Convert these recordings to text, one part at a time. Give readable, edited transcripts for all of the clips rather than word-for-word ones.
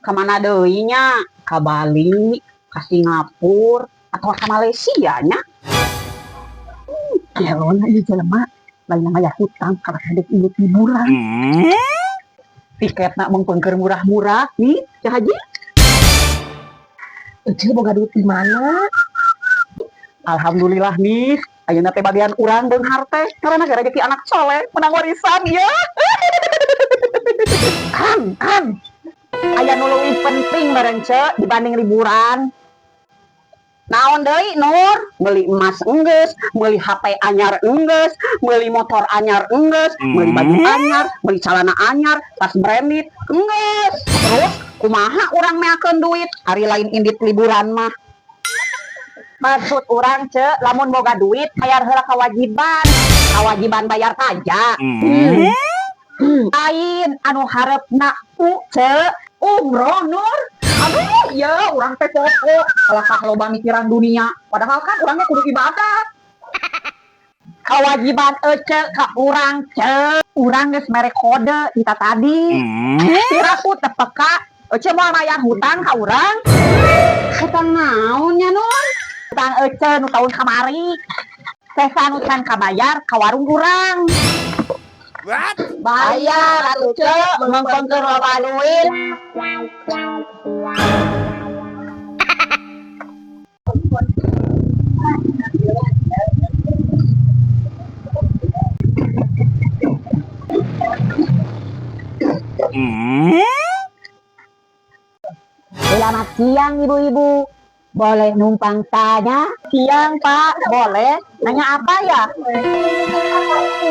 Kamana deui nya? Ka Bali, ka Singapura, atau ka Malaysia nya? Kelona ieu jelema lain mayar hutang kalau dek indit liburan. Tiketna mung pengker murah-murah nih, Ceu Haji. Ece boga duit di mana? Alhamdulillah nih, ayeuna teh bagian urang beunghar teh karena gara rezeki anak soleh menang warisan ya. An, an. Aya nu leuwih penting bareng, Ce, dibanding liburan. Naon deui, Nur? Meuli emas enggeus, meuli HP anyar enggeus, meuli motor anyar enggeus, meuli baju anyar, meuli calana anyar, tas branded enggeus. Terus kumaha urang meakeun duit ari lain indit liburan mah? Maksud urang, Ce, lamun boga duit bayar heula kewajiban. Kewajiban bayar pajak. Lain anu hareupna u, Ce, umroh, Nur. Aduh, ya urang teh poho. Kalakah loba mikiran dunia. Padahal kan urangnya kudu ibadah. Kewajiban ece ka urang, Ce. Urang geus mere kode kita tadi. Piraku teu peka. Ece mau bayar hutang ka urang. Hutang naon nya, Nur? Hutang ece nu tahun kamari. Sesa nu can kabayar ka warung urang. What? Bayar atuh, Ce, mengpengker loba duit. Selamat siang, Ibu-ibu. Boleh numpang tanya? Siang, Pak, boleh. Nanya apa ya?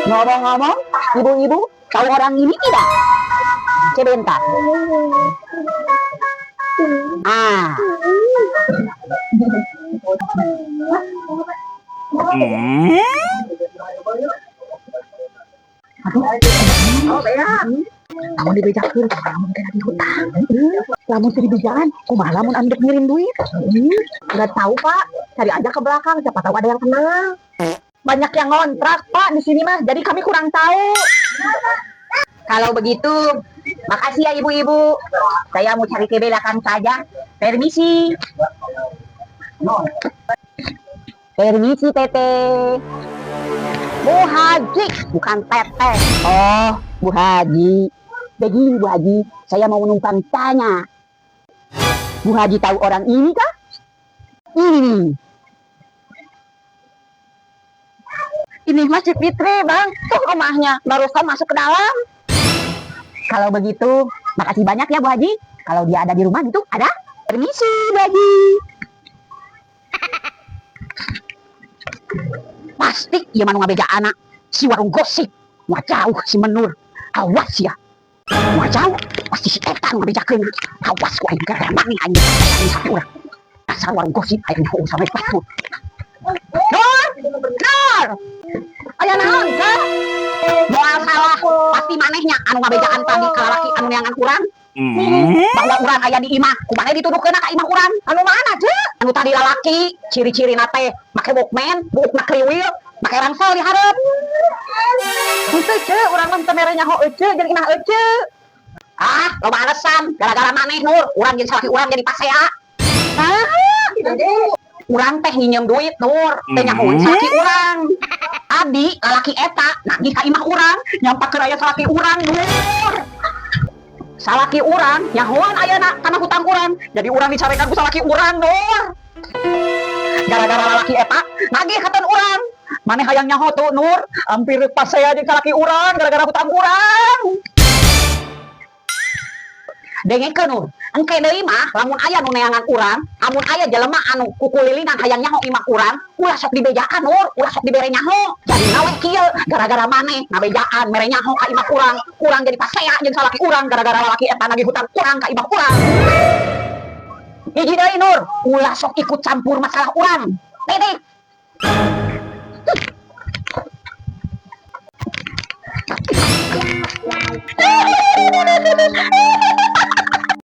Ngomong-ngomong, Ibu-ibu, tahu orang ini tidak? Sebentar. Ah. Aduh, ya. Lamun dibejakeun, lamun teh lagi hutang. Lamun teu dibejaan, kumaha lamun anu dek ngirim duit? Nggak tahu, Pak. Cari aja ke belakang, siapa tahu ada yang kenal. Banyak yang ngontrak, Pak, di sini mah. Jadi kami kurang tahu. Kalau begitu, makasih ya, Ibu-ibu. Saya mau cari ke belakang saja. Permisi. Permisi, Teteh. Bu Haji, bukan Teteh. Oh, Bu Haji. Begini, Bu Haji, saya mau menumpang tanya. Bu Haji tahu orang ini kah? Ini. Ini Masjid Fitri, Bang. Tuh rumahnya, barusan masuk ke dalam. Kalau begitu, makasih banyak ya, Bu Haji. Kalau dia ada di rumah gitu, ada? Permisi, Bu Haji. Pasti ieu mah nu ngabeja anak. Si warung gosip. Wah, jauh si Menur. Awas ya. Wah, jauh. Pasti si eta nu ngabejakeun. Awas ku aing geremang aing aing sampe urang. Asal warung gosip aing nyaho sampe batur. Nur! Nur! Aya naon, Kak? Moal salah, pasti manehnya anu ngabejaan tadi ka lalaki anu neangan urang. Bahwa urang aya di imah, kumaha dituduhkeun ka imah urang? Anu mana, Ce? Anu tadi lalaki, ciri-cirina teh make Walkman, buukna kriwil, make ransel di hareup. Henteu, Ce, urang mah teu mere nyaho ece jeung imah ece. Ah, loba alasan, gara-gara maneh, Nur, urang jeung salaki urang jadi pasea. Ah, urang teh nginjem duit, Nur, teu nyahoeun salaki urang. Adi, lalaki eta nagih ka imah urang, nyampakeun aya salaki urang, Nur. Salaki urang nyahoan ayeuna kana hutang urang. Jadi urang dicarekan ku salaki urang, Nur. Gara-gara lalaki eta nagih katen urang. Maneh hayang nyaho tuh, Nur, hampir pasea jeung salaki urang gara-gara hutang urang. Dengekeun, Nur, engke deui mah lamun aya nu neangan urang, amun aya jelema anu kukulilinan hayang nyaho imah urang, ulah sok dibejaan, Nur, ulah sok dibere nyaho. Jadi nawe kieu gara-gara maneh ngabejaan mere nyaho ka imah urang, urang jadi pasea jeung salaki urang gara-gara lalaki eta nagih hutang urang ka imah urang. Hiji deui, Nur, ulah sok ikut campur masalah urang. Titik.